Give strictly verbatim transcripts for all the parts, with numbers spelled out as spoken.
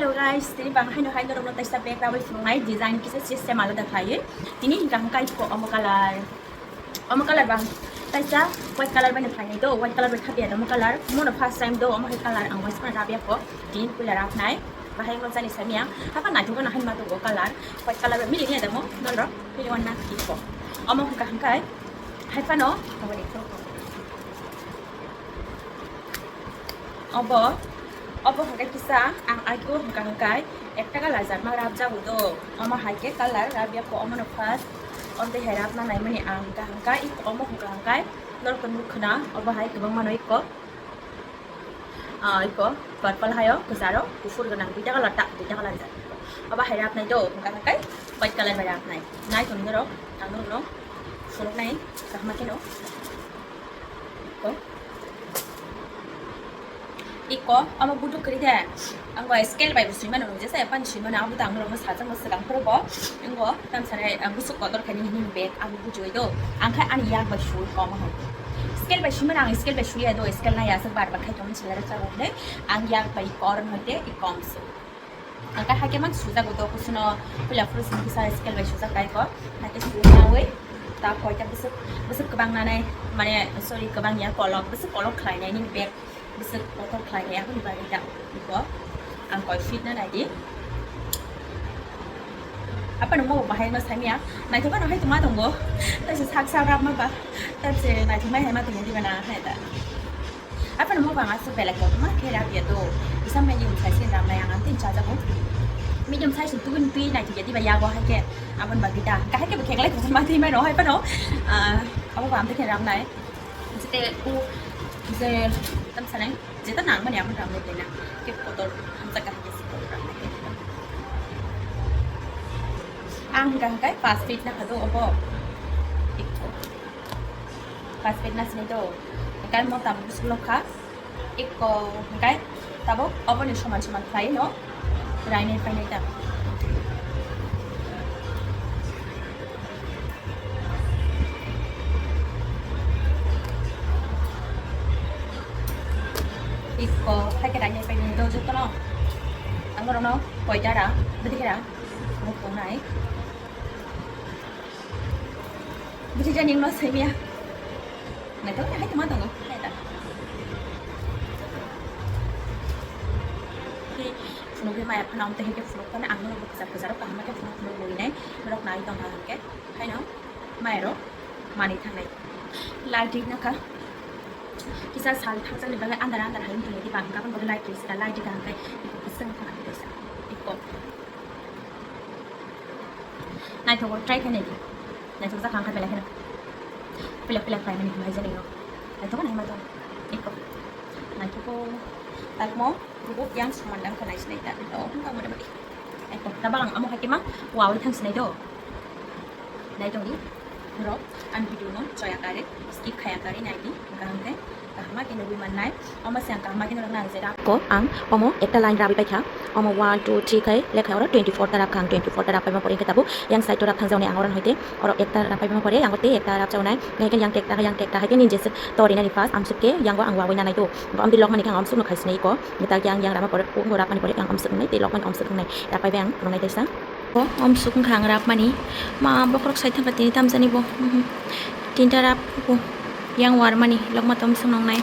Hello guys, tini bang haino hai norokno taisa bag rabai phunuknai, design kisa system alada khlaiwi. Tini hwnkha hwnkha iko omo color, omo color bang taisa white color bai no khlainai do, white color bai khapiya do omo color, omo no first time do, omo hai color ang waisa phano rabya kho, tini puila rabnai, bahai no jani samya, hapa naithok no hai ma do color, white color bai mili ni adamo, norok mili wan na kiko, omo hwnkha hwnkha hai phano, obo ni. Obo, obo hwnkhe kisa, ang aiko hwnkha hwnkhe ekta color jatma rabjago do. Omo hai khe color rabya kho, omono first, omo tei hai rabna naimani ang hwnkha hwnkhe, omo hwnkha hwnkhe norokno nuk khna, obo hai kwbangma no iko, ah, iko purple hayo, kwcharo, kuphur gwnang, duita color ta, duita color jat. Obo hai rabnai do, hwnkha hwnkhe white color bai rabnai. Nai tong norok, ang norokno phunuknai, kaham kheno. Iko. Iko, omo budu kwrwi de. Ang bo scale bai bo swimano, jesa epan swimano, abo tang rok sajak mo swkang phuru bo. Ang bo tam sare, ah, busuk kotor khaini hini bag, ang bujiwi do. Ang khai ani yak bai sui komo hai. Scale bai swimano, ang scale bai suya do, scale nai aswk bar bar khai tong selera chago de. Ang yak bai koron hoite, i kom su. Ang kai haikhe mang sujago do, kusuno puila phuru sini kisa scale bai sujak kai ko. Haikhe sujawi ta koita bwswk, bwswk kwbang nanai, mane, sorry, kwbang ya, kolok, bwswk kolok khlainai ni bag, bwswk kotor khlainai, aboni bagwi ta iko ang koi fit na nai di. Apa nungmo bahai no samya, naithok no hai tongma tongo, taisa sak sak rap ma ba, taisa naithok mai hai ma tongya diba na hai ta. Aphano mo bang aswk belai kotorma khe rap ya do. Bisa medium size khe rap lai ang, ang tin chajago. Medium size ni tubun twi nai ya diba yago hai khe. Abon bagwi da. Kahai khe bo kheklai kotorma twi mai no hai phano. Ah, abo bang khe rap nai. Jete u je tam sanai. Jeta nang mani abon rap nai na. Khe kotor hamsa kahai khe si kotor rap nai. Ang hingka hingkai pas feet na khado obo. Ikko. Pas feet na sini do. Hingkai mo tabuk bwswk lokha. Ikko hingkai tabuk oboni soman soman khlai no. Rainai painai ta. Ikko hai khe rainai painai do jotono. Ang borokno koita ra, bwdikhe ra. Bo tongnai. Bisi jani no semiya. Naithok hai tongma tongo. Hai ta. Phunukgwi maya phano amtwi hai khe phunuk phano ang no kwchak kwcharo kaham khe phunuk phunuk lwinai. Norok nai tongkha hwnkhe. Haino maya rok manwi thangnai. Light ri nakha. Kisa sal thangjakni bagwi andar andar hai wngtongwi bang kabang bagwi light ri sika light ri kaham khe. Iko kwchwng thangkha kisa. Iko. Naithogo try khe naidi. Naithok jak kha belai kheno. Belai belai khlai mani hwnwi jani no. Naithok nai ma tong. Eko. Naithogo. Takmo. Rugo yang saman dang khanai sinai ta. Oh, hwnka mode mode. Eko. Tabang amo hakima. Wawi thang sinai do. Naithogo. Rok. Ang video no choya kare. Skip khaya kare naidi. Hwnka hwnkhe. Kahama khe nugwi mannai. Omo se ang kahama khe nukna ang je rap. Ko ang omo ekta line rabwi paikha. Omo one, two, three khai lekha oro twenty four ta rap kha ang, twenty four ta rap paima pore khe tabuk yang side o rap thangjaknai ang oro hoite oro ekta rap paima pore yang tei ekta rap chawnai. Hai khe yang tekta, yang tekta hai khe nini jeswk tor rinani first amsuk khe yang o ang wawina nai do. Amtwi lokmani khe ang amsuk no khai sinai ko. Mital khe ang yang rama pore, o rap mani pore ang amsuk nai tei lokmani amsuk nai. Rap pai bai ang phunuknai teisa. O, amsuk wngkha ang rapmani. Ma, bokhorok sai thangkha tini tamjani bo. Mhm. Tinta rap bo. Yang warmani, lokma tomsong nongnai.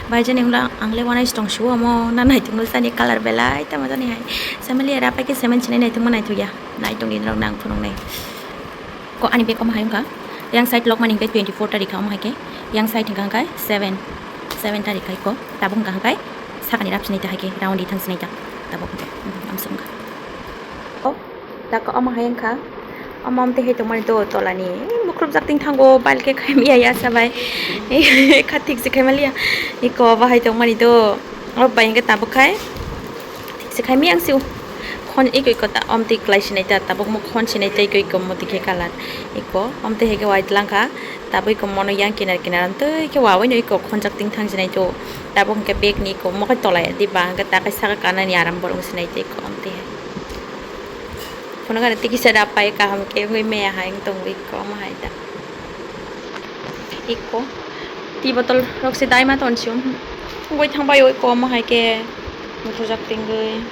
Bai jani wngla ang le wanai tong suo omo, na naitung sani colour belai tamo jani hai. Samali rap pai khe semen sinai naitung ma naithok ya. Naitung ni norok nang phunuknai. Ko ani bag omo hai wngkha. Yang side lokmani hwnkhe twenty four ta rikha omo hai khe. Yang side hwnkha hwnkhe seven. Seven ta rikha ko. Tabuk hwnkha hwnkhe sakani rap sinai ta hai khe round di thang sinai ta. Tabuk hwnkhe. Mhm, amsuk wngkha. Tako omo hai wngkha, omo amtwi hai tongmani do tolani, bukrupjak ting thango, bal khe khai maya ya sabai, kha thik se khai maliya, iko bahai tongmani do, o bai hwnkhe tabuk khai thik se khai maya ang sio, khon iko iko ta amtwi klai sinai ta, tabuk mo khon sinai ta iko iko motwi khe colour, iko amtwi hai khe white langkha, tabuk iko mono yang kinar kinar amtwi khe wawi no iko khonjak ting thang sinai do, tabuk hwnkhe bag ni iko mokhe tolai diba hwnkhe takai saka kanani aram borok sinai ta iko amtwi hai. Phunukgani tei kisa rap pai kaham khe wngwi maya hai wng tongwi koma hai ta. Ikko twi botol rok se daima tonsio. Wngwi thangbai oi koma hai khe muthujak tingwi.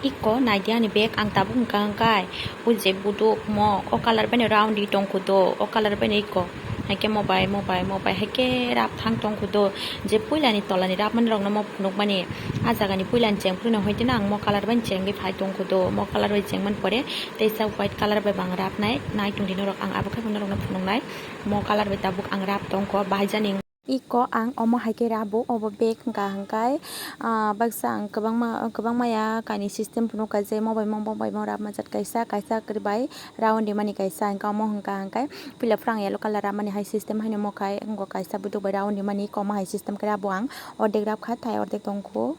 Iko naidi ani bag, ang tabuk hwnkha hwnkhe o je buduk mo o colour bai no round di tongkhu do, o colour bai no iko haikhe mo bai mo bai mo bai haikhe rap thang tongkhu do, je puilani tolani rapmani rokno mo phunukmani. A jagani puilani cheng phuru no hoite no ang mo colour bai chengwi phai tongkhu do, mo colour bai chengmani pore teisa white colour bai bo ang rapnai, nai tongdi norok, ang abo khe norokno phunuknai. Mo colour bai tabuk ang rap tongkho, bahai jani. Iko ang omo hai khe rabo, obo bag hwnkha hwnkhe, ah, baksa ang kwbangma, kwbangma ya kainwi system phunukha je mo bai mo, mo bai mo rap majat kaisa, kaisa kwrwi bai round rimani kaisa, hwnkhe omo hwnkha hwnkhe puila phuru ang yellow colour ramani hai system haino mo khai, wngkha kaisa buduk bai round rimani, iko omo hai system khe rabo ang, ordek rap kha, thai ordek tongkho.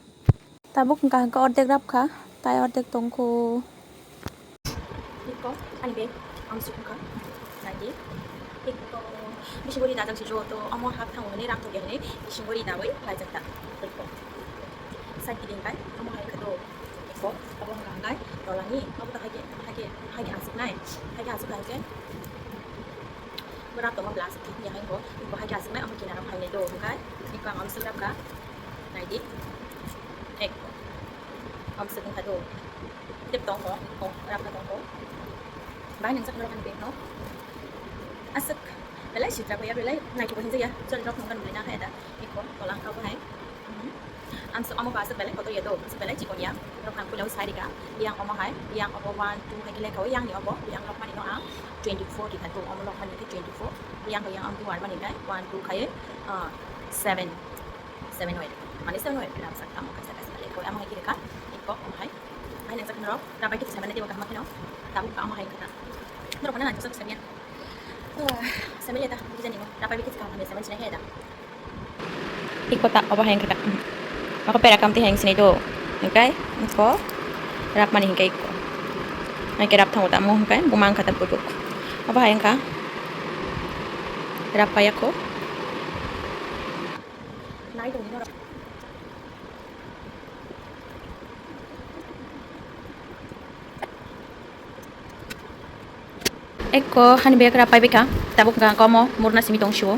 Tabuk hwnkha hwnkhe ordek rap kha, tai ordek tongkho. Iko, ani bag, ang suk wngkha. Naidi. Iko, bisingo ri dajak si jo to, omo hap thango hwnwi rang thokya hwnwi, bisingo ri dawi laijak ta. Iko. Side tigi hwnkhe, omo hai khe do. Iko, obo hwnkha hwnkhe, tolani, obo to hai khe, hai khe, hai khe aswknai, hai khe aswk hai khe. Bo rap tongma plus ya hai bo, bo hai khe aswknai, omo kinaro phainai do, hwnkhe iko ang amswk rap kha, naidi, ek, amswk wngkha do, tep tongkho, iko rap kha tongkho, bahai nangjaknai rok ani bag no, aswk belai sitra bo ya, belai naithogo hinjakya, chwrairok nokbar belai na kha ya da, iko tola wngkha bo hai. Ang so amo ba aswk belai kotor ya do, aswk belai chikon ya. Rok ang puila sai rika. Yang omo hai, yang obo one, two hai khe lekha o, yang ni obo, yang lokmani no ang twenty four rika do, omo lokmani khe twenty four. Yang yang ang duar mani nai one, two khai, ah, seven, seven wai rika. Mane seven wai rika, sak tamo kaisa kaisa lekha o, amo hai khe rika. Iko omo hai. Hai nang sak norok, rabai khe sai mane tebo kaham kheno. Tabuk amo hai kata. Norok mane nang sak sabian. Sabian ya ta, bijani no. Rabai khe kaham kheno sabian sinai ya ta. Iko ta obo hai wngkha ta. Ako pera kam twi hai wngsinai do. Hingkai iko rap mani hingkai iko. Hingkai rap thango ta mo hingkai buma wngkha ta buduk. Obo hai wngkha. Rap paiya ko. Nai tongdi norok. Ekko hani bag rap paibaikha, tabuk hwnkha hwnkha omo murna simi tong sio.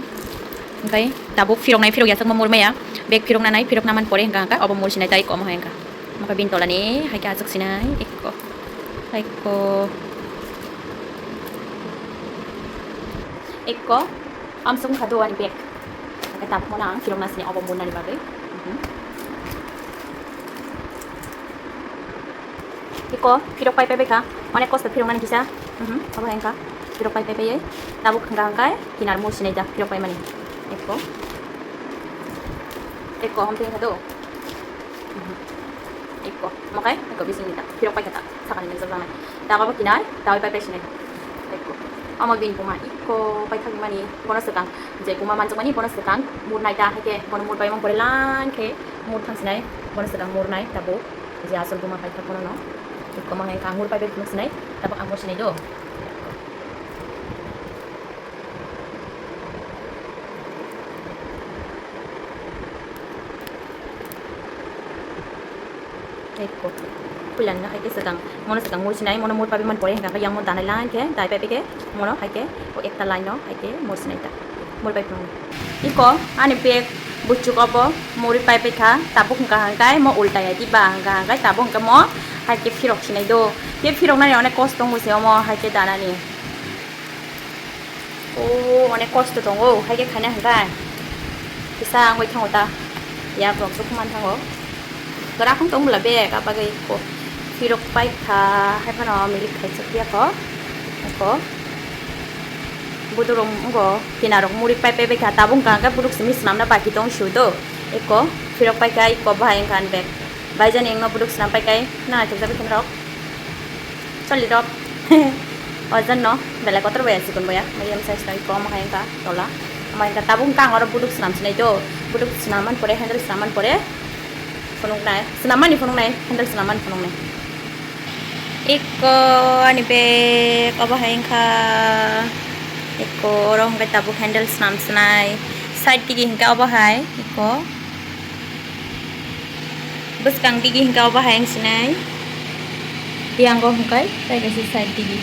Hwnkhe tabuk phiroknai phirok yasakma murmaya, bag phiroknanai phirokna man pore hwnkha hwnkha obo mursinai tai komo hai hwnkha. Hwnkhe bini tolani hai khe aswk sinai ekko, ekko, ekko amsuk wngkha do ani bag. Hwnkhe tabukno ang phirokna sini obo murnani bagwi. Mhm. Iko phirok pai pai baikha, onek kosto phiroknani kisa. Mhm, obo hai wngkha. Phirok pai pai pai. Tabuk hwnkha hwnkhe kinar mursinai da phirok paimani. Iko. Iko hom thengkha do. Mhm. Iko. Mokai, iko bisingni da. Phirok paikha ta. Sakani nang jakjaknai. Daga bo kinai, dawi pai pai sinai. Eko. Omo bini buma eko pai thangmani, bono swkang je buma manjakmani, bono swkang mur nai ta, haikhe bono mur pai man pore lang khe mur thang sinai, bono swkang mur nai tabuk je asol buma pai thang bono no. Eko ma hai kang mur pai pai phunuk sinai, tabuk ang bo sinai do. Eko. Puilani no hai khe swkang, mono swkang mursinai, mono mur pabi man pore hwnkha khe, yang mo danai lang khe, dai pabi khe, mono hai khe, o ekta line no hai khe mursinai ta, mur pai phunuknai. Eko, ani bag buchuk obo, muri pai pai kha, tabuk hwnkha hwnkhe mo ulta ya diba, hwnkha hwnkhe tabuk hwnkhe mo hai khe phirok sinai do, khe phirok nani onek kosto wngwi se omo hai khe danani. O, onek kosto tongo, hai khe khaina hwnkha. Kisa wngwi thango ta. Yak rok suk man thango. Kwrak wng tong bwla bag, ah bagwi ko phirok pai kha, hai phano milik khai chuk ya ko. Ko. Budurung wngko, kinarok muri pai pai bai kha. Tabuk hwnkha hwnkhe buduk simi swnamna baki tong su do. Eko, phirok pai kha, eko bahai wngkha ani bag. Baijani wngno buduk swnam pai kai, na thokjagwi thwng rok. Choli rok. Ojan no, belai kotor baya, chikon baya, medium size no, eko omo hai wngkha tola. Omo hai wngkha tabuk wngkha ang oro buduk swnam sinai do. Buduk swnam man pore, handle swnam man pore. Phunuknai, swnam mani phunuknai, handle swnam mani phunuknai. Eko ani bag obo hai wngkha. Eko oro hwnkhe tabuk handle swnam sinai. Side digi hwnkhe obo hai, eko. Bwskang digi hwnkhe obo hai wngsinai. Yang o hwnkhe, tai kaisa side digi.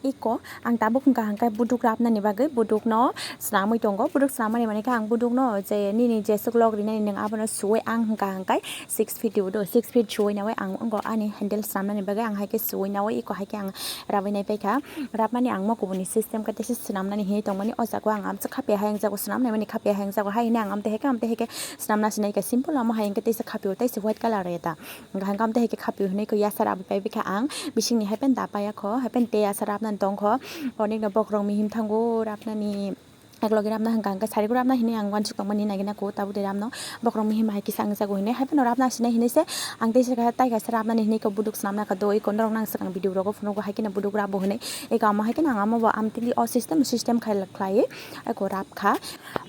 Iko ang tabuk hwnkha hwnkhe buduk rapnani bagwi budukno swnamwi tongo. Buduk swnamani manwi khe ang budukno je nini jeswk log rinani nwng abono suwi ang hwnkha hwnkhe six feet do, six feet suwi nawi ang wngo ani handle swnamnani bagwi ang hai khe suwi nawi iko hai khe ang rabwi nai paikha. Rapmani ang mo kubuni system khe teisa swnamnani hinwi tongmani o jaga o ang amsa khapya hai ang jaga swnamnai mani khapya hai ang jaga hai hinwi ang amte hai khe amte hai khe swnamna sinai khe simple amo hai hwnkhe teisa khapyo teisa white colour reta. Hwnkha hwnkhe amtwi hai khe khapio hinwi khe yasa rabwi pai bikha ang bisingni hai phano da paiya kho, hai phano tei yasa rabnani tong kho. Onekno bokhorok mihim thango rabnani, eklogi rabna hwnkha hwnkhe sarigo rabna hinwi ang uansuk tongmani nai gana kho, tabuk de rabno bokhorok mihim hai kisa wngjago hinwi hai phano rabna sinai hinwi se ang tei se tai kaisa rabnani hinwi khe buduk swnamna kha do iko norok nang swkang video rogo phunugo hai kheno buduk rabo hinwi eko amo hai kheno ang amo bo amtwi o system system khai khlaiwi eko rab kha.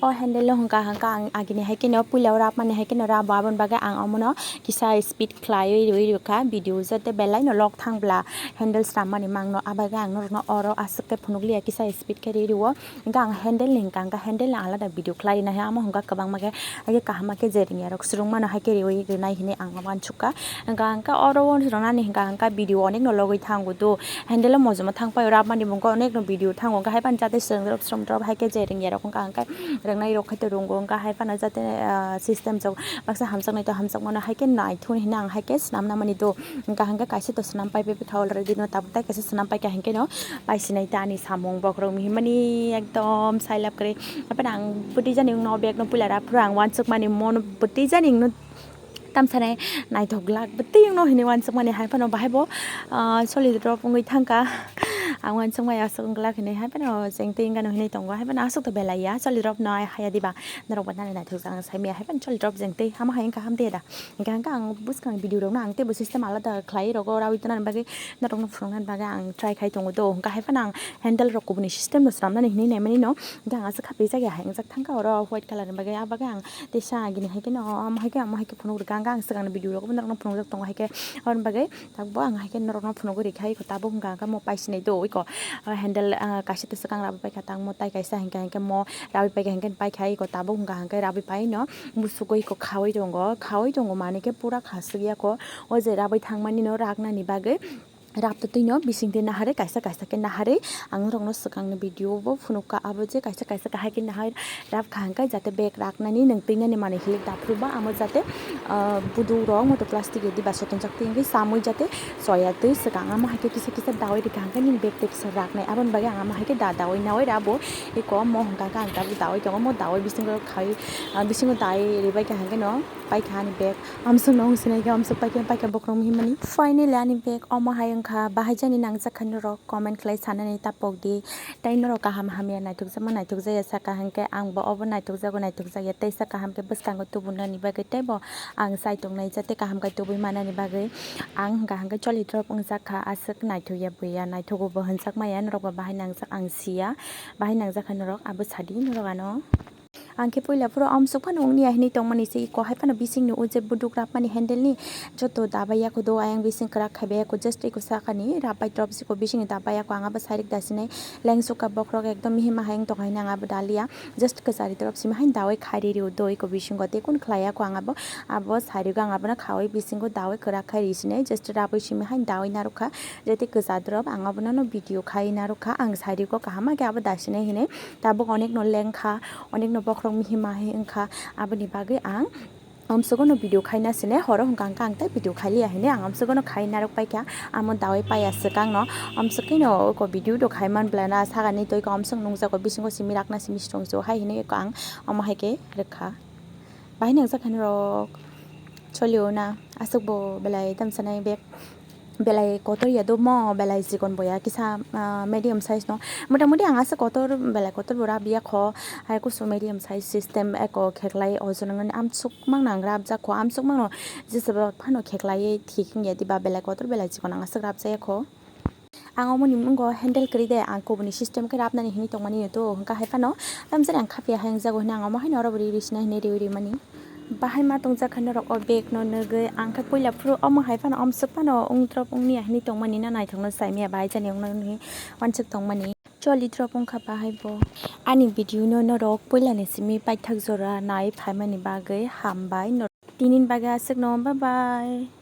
O handle o hwnkha hwnkha ang agini hai kheno puila o rap mani hai kheno rabo, aboni bagwi ang omono kisa speed khlaiwi rwi rwkha video, jate belai no log thang bla handle swnam mani mangno, abagwi ang norokno oro aswk khe phunukliya kisa speed khe rwi rwo. Hwnkha ang handle ni hwnkha hwnkha handle ni alada video khlai rwna hai, amo hwnkha kwbangma khe hai khe kaham khe je rwngya rok swrwng mano hai khe rwi rwnai hinwi ang uansukha. Hwnkha hwnkha oro o rwnani hwnkha hwnkha video onek no logwi thango do. Handle o mojom thang pai rap mani bo hwnkha onek no video thango, hwnkha hai phano jate swrwng drop swrwng drop hai khe je rwngya rok hwnkha hwnkha rwngnai rok khai to rwngo, hwnkha hai phano jate, ah, system jok baksa hamjaknai to hamjakmano hai khe naithok hinwi ang hai khe swnamna mani do, hwnkha hwnkha kaisa to swnam pai pai kha already no tabuk tai kaisa swnam pai kha hinkhe no pai sinai ta ani samung bokhorok mihim mani ekdom sailap kwrwi. Hai phano ang bwtwi jani wngno bag no puila rap phuru ang uansuk mani mono bwtwi jani wngno tamsanai naithok glak bwtwi wngno hinwi uansukmani hai phano bahai bo, ah, solid drop wngwi thangkha. Ang uansukmai aswk wng glak hinwi hai phano chengtwi wngano hinwi tongo, hai phano aswk to belai ya solid drop no haya diba norok bo nani naithok jak ang saimaya hai phano solid drop chengtwi hama hai wngkha hamtwi da. Hwnkhe hwnkhe ang bwskang video rokno ang teibo system alada khlai rogo rawi tonani bagwi norokno phunuknani bagwi ang try khai tongo do, hwnkha hai phano ang handle rok kubuni system no swnamnani hinwi naimani no, hwnkhe ang aswk kha pijak ya hai wngjak thangkha oro white colour ni bagwi, ah bagwi ang teisa agini hai kheno omo hai khe omo hai khe phunuk rwkha, hwnkhe ang swkangni video rogo bo norokno phunukjak tongo, hai khe aboni bagwi tabukbo ang hai khe norokno phunugwi rikha, iko tabuk hwnkha hwnkhe mo paisinai do, iko handle, ah, kaisa to swkang rabwi paikha, tangmo tai kaisa hwnkha hwnkhe mo rabwi paikha, hwnkhe paikha, iko tabuk hwnkha hwnkhe rabwi paino musukgo iko khaui tongo, khaui tongo manwi khe pura khasuk ya kho, o je rabwi thangmani no raknani bagwi. Rap twtwi no bising twi naharwi kaisa kaisa khe naharwi ang norokno swkangni video bo phunukha, abo je kaisa kaisa kahai khe naharwi rap kha hwnkhe jate bag raknani nwng twinani manwi hilik daphuru ba amo jate, ah, buduk rok moto plastic redi ba sotongjak twi wngwi chamwi jate choya twi swkang amo hai khe kisa kisa daui rikha hwnkhe nini bag tei kisa raknai, aboni bagwi ang amo hai khe da daui naui rabo eko omo hwnkha khe ang tabuk daui tongo, omo daui bisingo khai, ah, bisingo dai ribai kha hwnkhe no paikha ani bag. Amswkno wng sinai khe amswk paikhe paikha bokhorok mihimani. Finally ani bag omo hai wngkha, bahai jani nangjak kha norok comment khlai sanani ta pokdi. Tei norok kaham hamya naithokjakma naithokjakya saka hwnkhe angbo obo naithokjago naithokjakya tei sa kaham khe bwskango tubunani bagwi teibo ang chai tongnai jate kaham khe tubui manani bagwi. Ang hwnkha hwnkhe choli drop wngjak kha, aswk naithokya buya naithogo bo hwnjakmaya norokbo bahai nangjak ang siya, bahai nangjak kha norok abo sadi norok ano. Ang khe puila phuru amswk phano wngya hinwi tongmani se iko hai phano bisingni o je buduk rapmani handle ni joto dabai yako do ayang bising kwrak khai bai yako just iko sakani rap bai drop siko bisingni dabai yako ang abo sairik dasinai lengsuk ka bokhorok ekdom mihima hai wng tong hai nang abo dalia just kwchari drop simi hai dawi khai ri rio do iko bisingo tei kun khlai yako ang abo abo sairik ang abono khaui bisingo dawi kwrak khai ri sinai just rabwi simi hai dawi narwkha jete kwchadrop ang abono no video khai narwkha ang sairik o kaham khe abo dasinai hinwi. Tabuk onekno lengkha, onekno bokhorok mihima hai wngkha, aboni bagwi ang amswkno video khaina sine horo hwnkha hwnkha ang tei video khailiya hinwi ang amswkno khai narwk paikha, amo dawi paiya swkangno amswkno oko video do khai man bwlana sakani twi ko amswk nungjago bisingo simi rakna simi strong so hai hinwi eko ang omo hai khe rwkha. Bahai nangjak kha norok cholio na aswk bo belai tamsanai bag. Belai kotor ya do mo belai chikon bo ya kisa, ah, medium size no motamuti ang aswk kotor belai kotor bo rab ya kho hai kusu medium size system eko kheklai o jonani amswk mang nang rab jak kho amswk mang no jesa ba phano kheklai thik wng ya diba belai kotor belai chikon ang aswk rab jak ya kho. Ang omo ni mwngo handle kwrwi de ang kubuni system khe rab nani hinwi tong mani to hwnkha hai phano tamjani ang khapya hai wng jago hinwi ang omo hai no oro bo ri ri sina hinwi ri ri mani. Bahai ma tongjakha norok o bag no nugwi, ang khe puila phuru omo hai phano amswk phano wng drop wngya hinwi tongmani na naithokno chaimaya bahai jani wngno hinwi uansuk tongmani. Choli drop wngkha bahai bo. Ani video no norok puila ni simi paithak jora nai phaimani bagwi hambai norok. Tini ni bagwi aswkno, bye bye.